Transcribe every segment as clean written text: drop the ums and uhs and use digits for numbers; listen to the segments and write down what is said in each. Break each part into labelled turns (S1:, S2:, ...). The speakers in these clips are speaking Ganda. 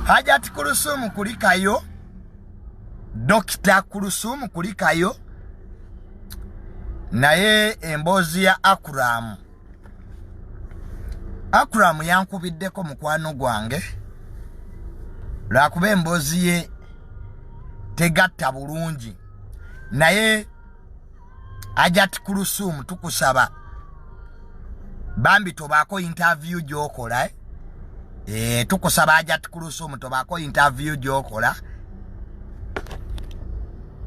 S1: Hajat Kulusumu kulikayo, Dokita Kulusumu kulikayo, naye emboozi ya Akuramu. Akuramu yankubiddeko mukwano gwange lwakuba emboozi ye tegatta bulungi, naye Hajat Kulusumu tukusaba bambi tobaako interview gyokola eh? E, tukusaba Hajat Kulusumu tobaako interview gyokola,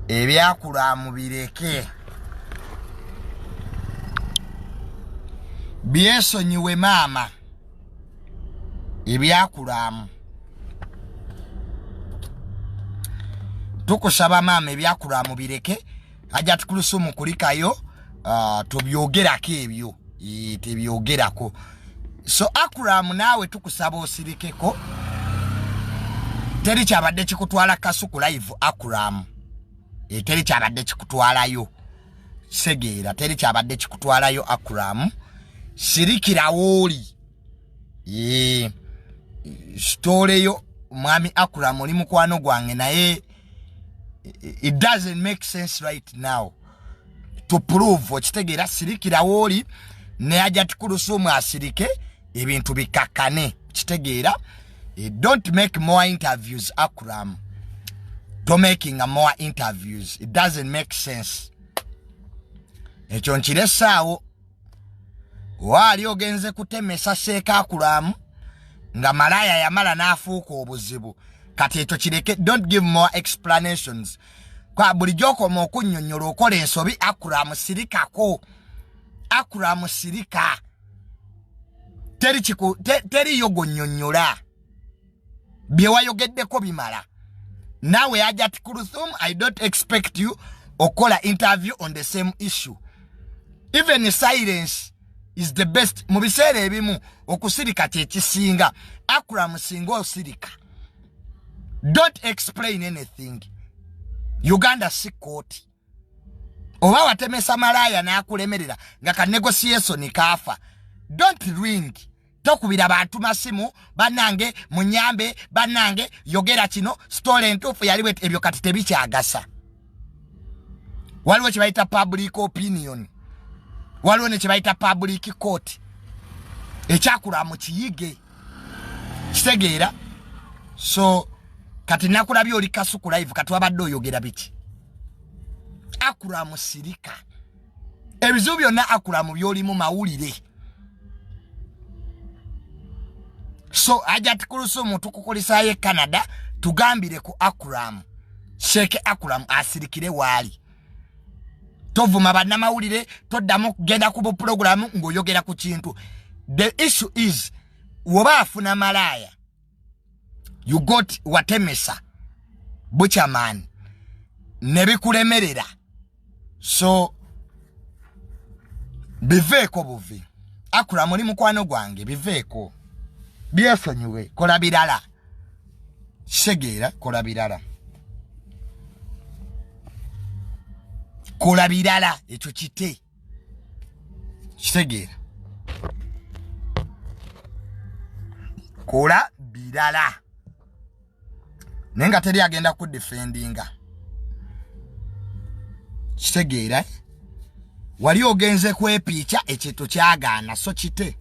S1: ebyakulamu bireke byesonyiwe maama, ebyakulamu tukusaba maama ebyakulamu bireke. Hajat Kulusumu kulikayo, tobyogerako ebyo, tebyogerako. So Akram naawe tukusaba osirikeko, teri kyabadde kikutwala Kasuku live Akram, teri kyabadde kikutwalayo, segeera teri kyabadde kikutwalayo Akram, sirikira wooli. Sitoleyo mwami Akram, oli mukwano gwange, naye it doesn't make sense right now to prove, okitegeera? Sirikira wooli ne Hajat Kulusumu asirike, ebintu bikakkane, kitegeera? Don't make more interviews Akram, don't making more interviews, it doesn't make sense. Ekyo nkiresaawo. Waali ogenze kutemesa Sheeka Akuramu nga malaya yamala n'afuuka obuzibu, kati ekyo kireke, don't give more explanations. Kwa bulijjo okoma okunnyonnyola okola ensobi. Akuramu sirikako, Akuramu sirika, teriyo gonnyonnyola, bye wayogeddeko bimala. Naawe Hajat Kuluthum, I don't expect you okola interview on the same issue. Even silence is the best. Mu biseera ebimu okusirika kyekisinga. Akram, singa osirika, don't explain anything. Uganda si kooti. Oba watemesa malaaya n'akulemerera nga ka negotiation kaafa, don't ring, tokubira bantu masimu, bannange munyambe, bannange yogera kino, story entuufu yali bweti. Ebyo kati tebikyagasa. Waliwo kye bayita public opinion, waliwo ne kye bayita public court. Ekyakula mu kiyige, kitegeera? So kati nakulabye oli Kasuku live, kati wabadde oyogera biki? Akula musirika, ebizibu byonna akula mu byolimu mawulire. So Hajat Kulusumu tukukulisaayo e Canada, tugambire ku Akram. Sheeke Akram asirikire waali, tovuma bannamawulire, toddamu kugenda ku bupulogulamu ng'oyogera ku kintu. The issue is woba afuna malaaya, you got watemesa buchaman ne bikulemerera, so biveeko buvi. Akram oli mukwano gwange, biveeko, byesonyiwe, kola birala, kitegeera? Kola birala, kola birala, ekyo kite, kitegeera? Kola birala, naye nga teri agenda kudefendinga, kitegeera? Wali ogenze kwepiica, ekintu kyagaana, so kite.